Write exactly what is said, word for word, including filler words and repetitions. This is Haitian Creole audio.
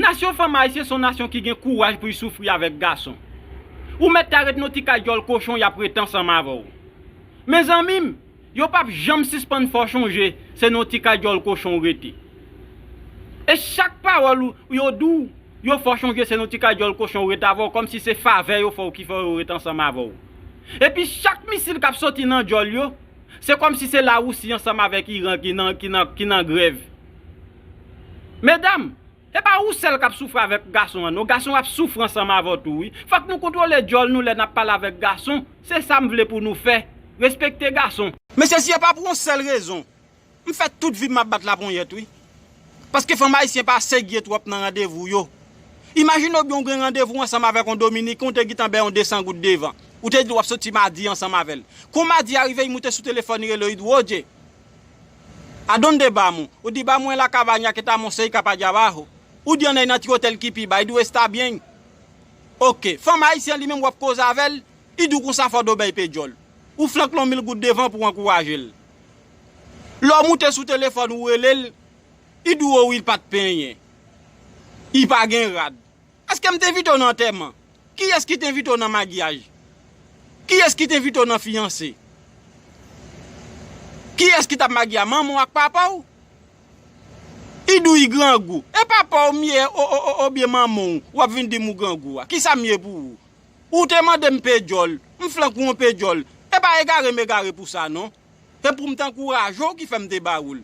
Nasyon fanm ayisyen se yon nasyon ki gen kouraj pou l soufri avèk gason. Ou mèt ta ret nan yon ti kay djòl kochon, y ap rete ansanm avè w. Mezanmi m, yo p ap janm sispann fè w chonje se nan yon ti kay djòl kochon w rete. E chak pawòl ou, yo di w, yo fè w chonje se nan yon ti kay djòl kochon w rete avè w, kòmsi se favè yo fè w ki fè yo rete ansanm avè w. Epi chak misil k ap soti nan djòl yo, se kòmsi se Lawousi ansanm avèk Iran ki nan, ki nan, ki nan grèv. Medam, e pa ou sèl k ap soufri avèk gason an, non. Gason ap soufri ansanm avè w tou, wi. Fòk nou kontwole djòl nou lè n ap pale avèk gason. Se sa m vle pou nou fè. Respekte gason. Mesye, si e pa pou yon sèl rezon, m fè tout vi m ap bat laponyèt, wi. Paske fanm ayisyen pa serye twòp nan randevou yo. Imajine w byen w gen randevou ansanm avèk yon Dominiken, w te gentan bay yon de san goud devan. Ou te di w ap soti madi ansanm avè l. Kon madi a rive, li moute sou telefòn, li rele w, li di w, Oye, ¿a dónde vamos? Ou di, Vamos en la cabaña que estamos cerca para allá abajo. Ou di, Ann al nan ti otèl ki pi ba. Li di w, Está bien. Oke. Fanm ayisyen li menm w ap koze avè l, li di w konsa fò w bèy pye djòl. Ou flanke l yon mil goud devan pou w ankouraje l. Lè w moute sou telefòn ou rele l, li di w wi, li pa t penyen. Li pa gen rad. Èske m te envite w nan antèman? Kiyès ki te envite w nan maryaj? Kiyès ki te envite w nan fiyanse? Kiyès ki t ap marye a, manman w ak papa w? Li di w li grangou. E papa w m ye, o, o, o, oubyen manman w, w ap vin di m ou grangou a. Kisa m ye pou ou? Ou te mande m pye djòl, m flanke w yon pye djòl. E pa egare m egare pou sa, non. Se pou m t ankouraje w ki fè m te ba ou l.